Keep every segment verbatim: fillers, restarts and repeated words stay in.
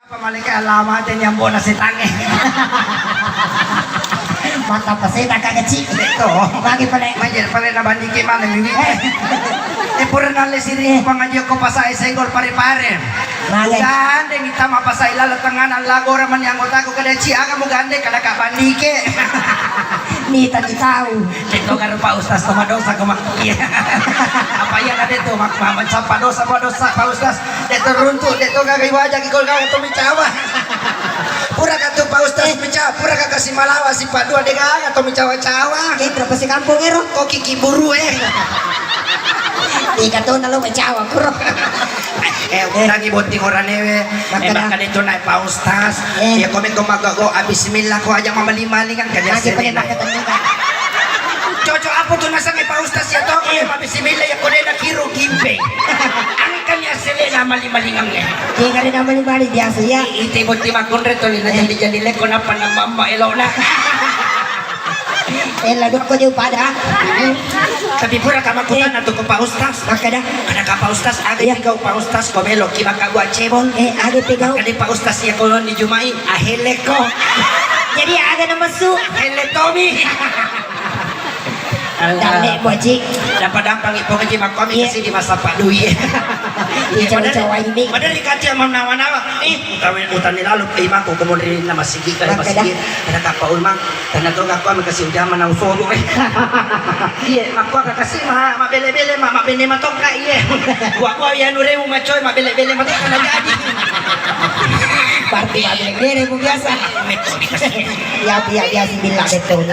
Pamaleka alamate nyambona setangnge. Mata peseta kagak ci. Betul. Lagi pale. Majer pale na bandike mana mimi. Eh, pura nalle siri pangaji ko pasai senggol pare-pare. Male. Gandeng itama pasai lala tengana lagora mani anggotaku kada ci aga mu gandeng kada ka bandike. Ni tadi tahu. Cetto karo Pak Ustaz to madosa ko mak. Iya. Apa iya kade to mak mama capa dosa Pak dosa Pak Ustaz. Dek to runtuk, dek to gaga iwaja ki kol gaga to micawa. Pura ka tu Pak Ustaz micawa, pura ka kasi malawa si Pak dua dek gaga to micawa-cawa. Kentro pasi kampung ero. Ko kiki buru eh. Ika to nalo micawa kuro. Eh, utangi botting oranewe. Eh, makkada. Makkada to naik Pak Ustaz. Eh. Ya komen ko maga go abis bismillah ko aja mamali-mali kan kerja sini. Cocok apa tuh nasangnya Pak Ustaz ya toh? Iya. Bismillah ya kode na kiro gimpe. Angkanya selena mali-malingannya. Iya, kare na mali-mali biasa ya. Ite boti makunre toli na jadi-jadi leko napa na mama elona. Eh, lagu ko jauh pada. Tapi pura kama kutana tuh ke Pak Ustaz. Makkada. Kada ka Pak Ustaz, aga. Iya. Tiga Pak Ustaz ko melo ki maka buat cebol. Eh, aga tiga. Kade Pak Ustaz ya kolon di Jumai, ahele ko. Jadi aga na mesu. Hele Tommy. Dalle boji. Dapat dampang ipo ngaji makomi. Iya. Kesini masa Pak Dwi. Iya, coba-coba ini. Padahal dikati sama nawa-nawa. Eh, utawi utani lalu ke imaku kemudian nama sigi kali. Makkada. Masigi. Kada kappa ulmang. Tana to kappa makasi ujama na usogo. Iya, makko kakasi ma bele-bele ma bene matokka iya. Gua-gua ya nuremu macoy ma bele-bele matokka na jadi. Berarti ma bele-bele bu biasa. Iya, iya, biasa bila betul.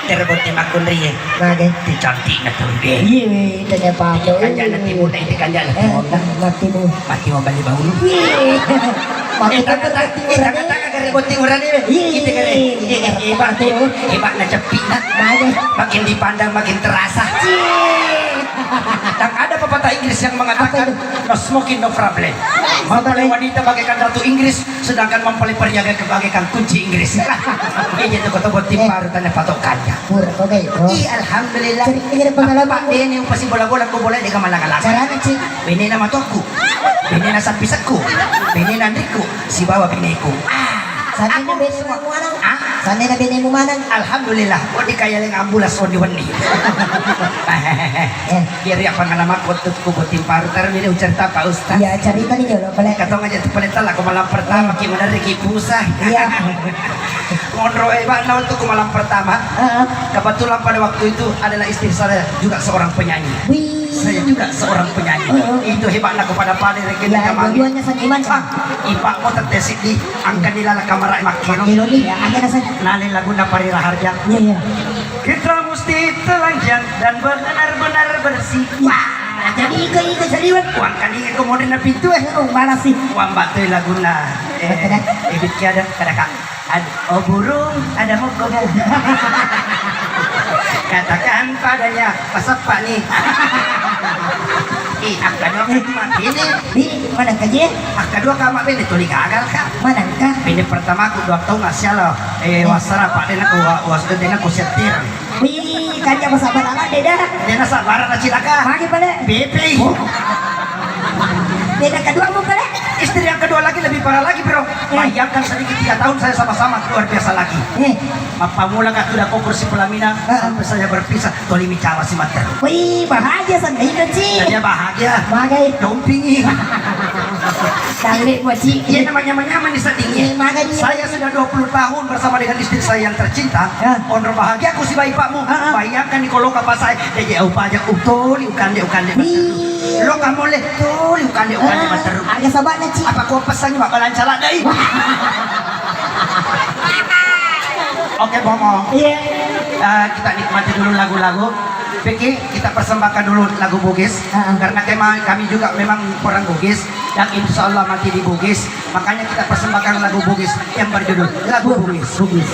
Terbote makunri. Mage. Ti cantik na tuh deh. Iya, tanya apa? Itu kanjana timun, itu kanjana timun. Matimu. Mati mau balik bau. Iya. Mati kan berarti orang. Kata-kata kare botting orang ini. Iya. Kita kare. Iya, iya, hebat tuh. Hebat na cepi na. Mage. Makin dipandang makin terasa. Iya. Dan ada pepatah Inggris yang mengatakan, "No smoking, no problem." Mempelai wanita bagaikan ratu Inggris, sedangkan mempelai pria bagaikan kunci Inggris. Iya, itu kota botting baru tanya patokannya. Pura, oke, bro. Iya, alhamdulillah. Cerita pengalaman. Apa bene upasi bola-bola ko bola de kamala-kala. Caranya, Ci? Bene na matokku. Bene na sappisekku. Bene na andrikku. Sibawa beneku. Ah, sanena benemu maneng. Ah? Sanena benemu maneng. Alhamdulillah. Ko dikaya leng ambulans wenni-wenni. Eh. Kiri apa ngalamak waktu ku botting paru tar ini ucerita Pak Ustaz. Iya, cerita nih jolo, boleh. Katong aja tuh paling telah ko malam pertama ki menarik ki pusah. Iya. Monro eh Pak, nah, untuk malam pertama, heeh, kebetulan pada waktu itu adalah istri saya juga seorang penyanyi. Wih. Saya juga seorang penyanyi. Heeh. Itu hebatnya kepada Pak Dere kita. Ya, dua-duanya seniman, Pak. Ipak mau tetesi di angka di lala kamar makin. Makin nih, ya, ada rasa. Nani lagu Napari Raharja. Iya, iya. Kita mesti telanjang dan benar-benar bersih. Wah, jadi iko iko serius. Uang kali iko modern pintu eh. Oh, malas sih. Uang batu laguna. Eh, betul, eh. Ebit ada, ada kak. Ad-, oh burung, ada moko gak? Katakan padanya, pasappa nih. Ih, angka dua kan cuma ini. Di mana kaje? Angka dua kama bene tuli gagal kak. Mana kak? Bene pertama aku dua tahun nggak sial loh. Eh, wasara pak dena ku wa-, was dena ku setir. Wih, kan dia sabar amat deh dah. Dena sabar anak cilaka. Magi pale. Pepe. Oh. Dena kedua mau pale. Istri yang kedua lagi lebih parah lagi bro. Eh. Bayangkan sedikit tiga tahun saya sama-sama luar biasa lagi. Eh. Mappamula kak sudah kau kursi pelaminan, heeh, sampai saya berpisah, toli micawa si mater. Wih, bahagia sendiri kan, Ci? Saya bahagia. Bagai. Dompingi. Tanglik, Ci. Iya, namanya nyaman di sedingnya. Iya, makanya. Saya sudah dua puluh tahun bersama dengan istri saya yang tercinta. Ya. Onro bahagia aku si bayi pakmu. Heeh. Bayangkan di koloka pasai, dia jauh pajak, utoli, ukande, ukande. Iya. Lo kamu le, tuli ukande, ukande, ah, materu. Aga sabana, Ci? Apa kau pesan juga balan calak dai? Oke, Bomo. Iya. Eh, kita nikmati dulu lagu-lagu. Piki, kita persembahkan dulu lagu Bugis. Heeh. Karena kema-, kami juga memang orang Bugis. Dan insya Allah mati di Bugis. Makanya kita persembahkan lagu Bugis yang berjudul Lagu Bugis. Bugis.